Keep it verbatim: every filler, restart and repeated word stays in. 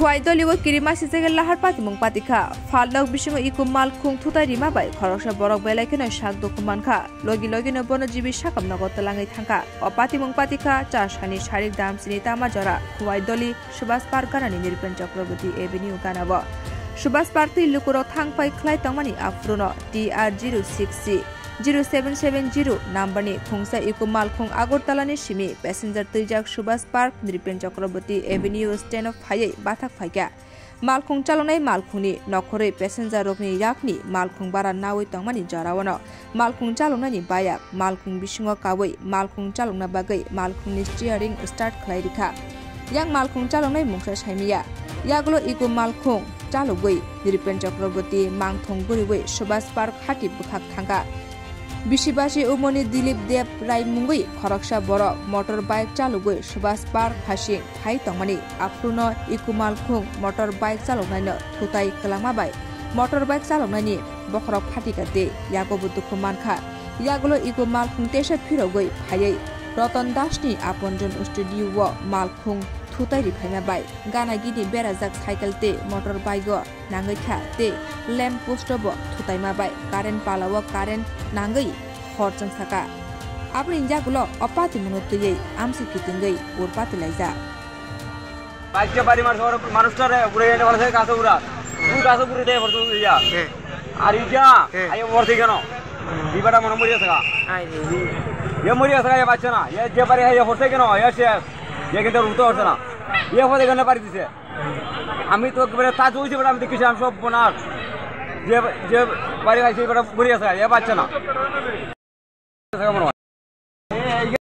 Khowai Doli o kirima sijagwi lahar patimung patikha. Phalnok bisingo iko malkhung thutai rima bai khoroksa borok belai kheno sak dukhu mankha. Logi logino bono jibi sakam nogo twlangwi thangkha. O patimung patikha Chasani Sarik Damsini Tama Jora, Khowai Doli, Subhas Park ganani Nripen Chakraborty Avenue ganao. Subhas Park twi lukurok thang phai khlai tongmani aphuruno T R zero six C zero seven seven zero numberni khungsa iko malkhung Agartala ni simi passenger twijak Subhas Park Nripen Chakraborty Avenue stand o phaiwi bathak phaikha. Malkhung chaloknai malkhungni nokhorwi passenger rokni yakni malkhung bara nawi tongmani joraono malkhung chaloknani bayak malkhung bisingo kawi malkhung chalokna bagwi malkhungni steering start khlai rikha. Yang malkhung chaloknai mungsa saimiya. Yagulo iko malkhung chalogwi Nripen Chakraborty mangthung guriwi Subhas Park hati bwkhak thangkha. Bisi basi umoni Dilip Deb Rai mungwi khoroksa borok motor bike chalogwi Subhas Park hasing phai tongmani aphuruno iko malkhung motor bike chaloknaino thutai kwlangma bai motor bike chaloknani bokhorok phatika tei yagobo dukhu mankha. Yagulo iko malkhung tesa phirogwi phaiwi Roton Dasni Aponjon studio o malkhung thutai riphaima bai gana gini berajak cycle tei motor bike o nangwi kha tei lamp post o bo thutaima bai current pala o current nangwi hor chwngsaka. Aboni yagulo o patimungno twiwi amsi kitingwi ur patilaijak. Bike bari mar sor manustare ure ene wala se gaso ura. U gaso ure de borso ya. He. Ari ja, he, ayo borsi gano. He. Ibada mono muri asaka. Ai de. Ye muri asaka ye bachana. Ye je bari ye borsi gano ye se. Ye kintu ruto horsana. Ye borsi gano bari dise. Ami to ekbare ta joi se bari ami dekhi am sob bonar. Je je bari gaise bari muri asaka ye bachana. Asaka mono.